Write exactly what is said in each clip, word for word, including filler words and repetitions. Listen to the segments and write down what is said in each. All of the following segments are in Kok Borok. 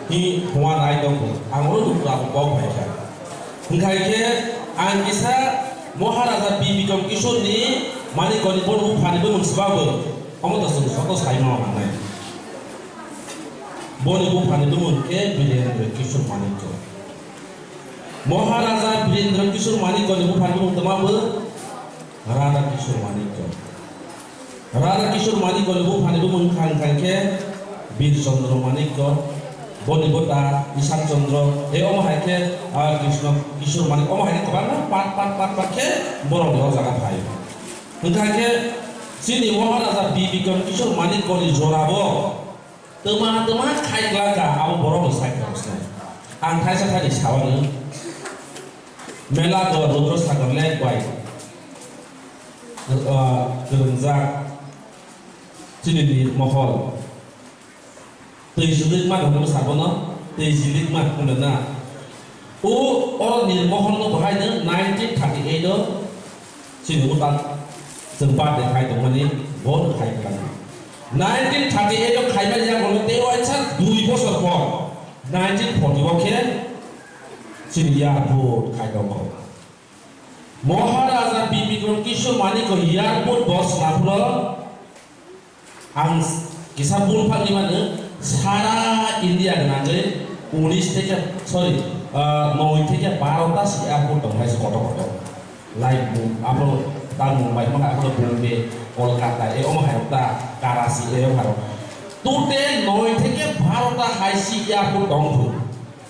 Ni hwnwi nai tongo, ang oro dukhu abo kok bai kha. Hwnkha khe ang kisa Maharaja Bir Bikram Kishore ni Manikya ni boni buphani bumung swbago, omo to chwng joto sai mano nangnai. Boni buphani bumung khe Birendra Kishore Manikya. Maharaja Birendra Kishore Manikya ni buphani bumung twma bo Radha Kishore Manikya. Radha Kishore Manikya ni buphani bumung wngkha, wngkha khe Bir Chandra Manikya, boni bota Ishar Chandra, tei omo hai khe, ah, Krishna Kishore Manikya, omo hai khe kwbangma part, part, part, part khe borok ni o jaga phai. Wngkha khe chini Maharaja Bir Bikram Kishore Manikya ni jora bo twma twma khai glak kha, abo borok ni side rok se. Ang thaisa thani sao nw, Mela do Rudra Sagar Lake bai. Ah, kwrwngjak chini ni mohol. Twi jilikma hwnwi sabo no, twi jilikma hwnwi na. O, oro ni mohol no bahai no nineteen thirty-eight o chini uta chwng birthday khai tongmani bo khai kha. Nineteen thirty-eight o khaimani yago no tei waisa dui bosor por nineteen forty o khe chini airport khai tongkho. Maharaja Bir Bikram Kishore Manikya airport bo swnamphro ang kisa bul phagni mano, sara India gwnangwi unis theke, sorry, ah, noi theke baro ta si airport tong hai se kotor kotor. Like Mum-, abo ta Mumbai, mano abo Bombay, Kolkata, e omo hai ta Karachi, e omo hai. Total noi theke baro ta hai si airport tong phu.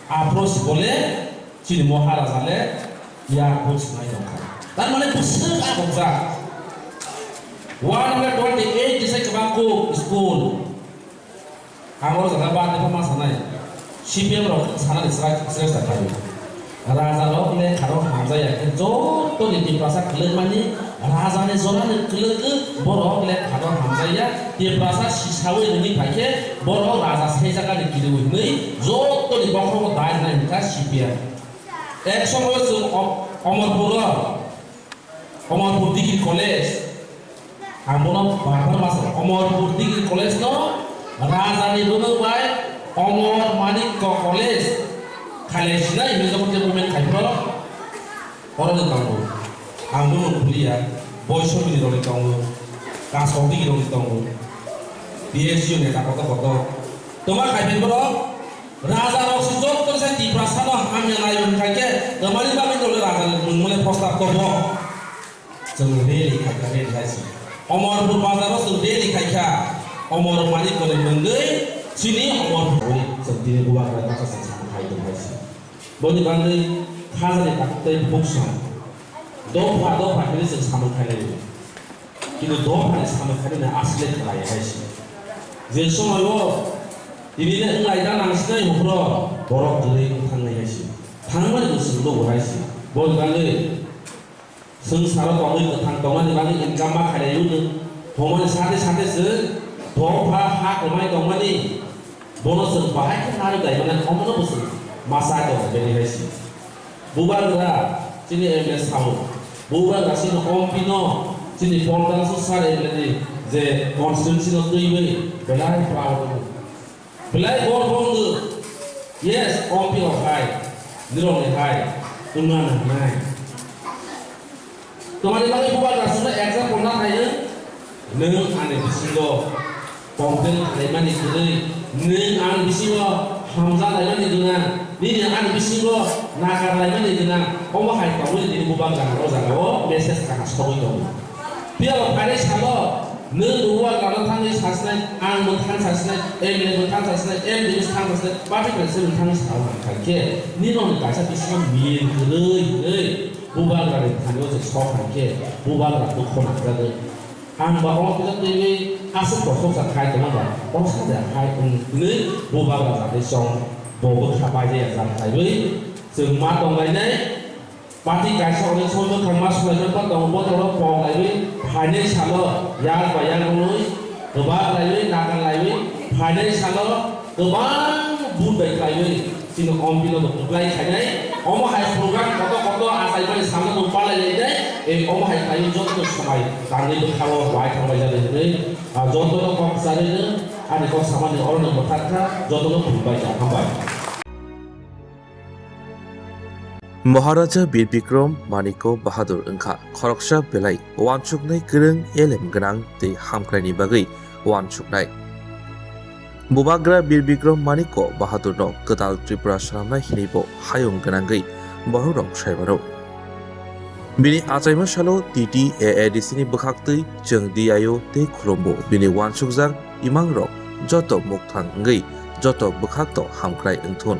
Aphro si bole Chini Maharaja le airport swnai tongkha. Tar mane bwswk akhokjak. One hundred twenty-eight ni sai kwbang kuk school. Ang oro jaga birthday pha ma sanai. C P M rok sanani srai srai sa khaio. Raja rok lekha rok hamjaya khe joto ni Tiprasa kwlwkmani Raja ni jora ni kwlwk borok lekha rok hamjaya. Tiprasa sisawi rwni phai khe borok raja saijakani kiriwi hwnwi joto ni bokhorogo dai rwnai hwnkha C P M. Ek somoyo chwng O-, Omorpuro, Omorpur Degree College, ang bono bar bar ma sa, Omorpur Degree College no Raja ni bwbwng bai Omor Manikya College khailai sinai hinwi jokhon khe movement khai phro, oro ni tongo. Ang bono bulia, Boisomini rok ni tongo, Kasol Degree rok ni tongo, T S U neta kotor kotor. Tongma khai phai borok? Raja rok se jotto se Tiprasa no hamya nai wng khai khe, tamani bagwi tole raja ni mung mole prostab tobo. Chwng rally khai kha, rally khai se. Omorpur bazar o chwng rally khai kha. Omor Manikya ni mungwi chini Omorpur wi chwng tini bubagra kasa se samung khai tong khai se. Boni bagwi khaja ni kak tei buksa. Dopha dopha khe chwng samung khai lai. Kintu dophani samung khainani asle khlai hai se. Je somoio tini le wng lai da nang sinai hokro borok kwrwi wng thangnai hai se. Thangmani bo chwng dogo hai se. Boni bagwi swng saro tongwi kwthang tongmani bagwi income ma khailai wngno. Thongmani sate sate se dopha ha kwmai tongmani. Bono chwng bahai khe narwk dai mane, omono bo chwng masa tong bini hai se. Bubagra chini M L A sao. Bubagra chini M P no, chini Paul Dangsuk sir M L A ni je constituency no twiwi belai proud wngwi. Belai gorbo wngwi. Yes, M P rok hai, nirok ni hai, wngna nangnai. Tamani bagwi bubagra chwngno example na khaio, nwng ani bisingo complain khlaimani kwrwi, nwng ani bisingo hamjalaimani gwnang, nini ani bisingo nakarlaimani gwnang, omo hai tongwi nini bubagra o jagao message kaham sogwi tongo. Phiya bo phainai salo nwng bubagrano thangwi sasinai, ang mwthang sasinai, M L A mwthang sasinai, M D mwthang sasinai, party president mwthang sao hai khe, nini kaisa bisingo mil kwrwi hwnwi Bubagra ni thani o se sok hai khe bubagra dukho nangjagwi. Ang ba omo kisa twiwi aswk kosom sa khai tongma ba, oro sa ja khai wng hwnwi bubagra jagwi chong bo bwkha paijaya jang khaiwi chwng ma tong lainai. Party kaisa hwnwi soi bwkhak ma swlaijakma tongo, bo toro kok laiwi phainai salo yak ba yak wngwi kwbak laiwi nakan laiwi phainai salo kwbang vote bai khlaiwi. Chini M P no bo kwplai khainai. Omo hai program koto koto achaimani samno bo palai lainai. E omo hai khlaiwi joto somai tangwi bwkhao wai thangbai jani hwnwi, ah, jotono kok charwino Ani kok samani orono mwthang kha, jotono khulumbai kha, hambai. Maharaja Bir Bikram Manikya Bahadur wngkha khoroksa belai uansuknai, kwrwng, elem gwnang tei hamkraini bagwi uansuknai. Bubagra Bir Bikram Manikya Bahadurno kwtal Tripura swnamnai hinwibo hayung gwnangwi bororok sai mano. Bini achaima salo T T A A D C ni bwkhaktwi chwng D I O tei khulumbo bini uansukjak imangrok joto mukthang wngwi joto bwkhakno hamkrai wngthun.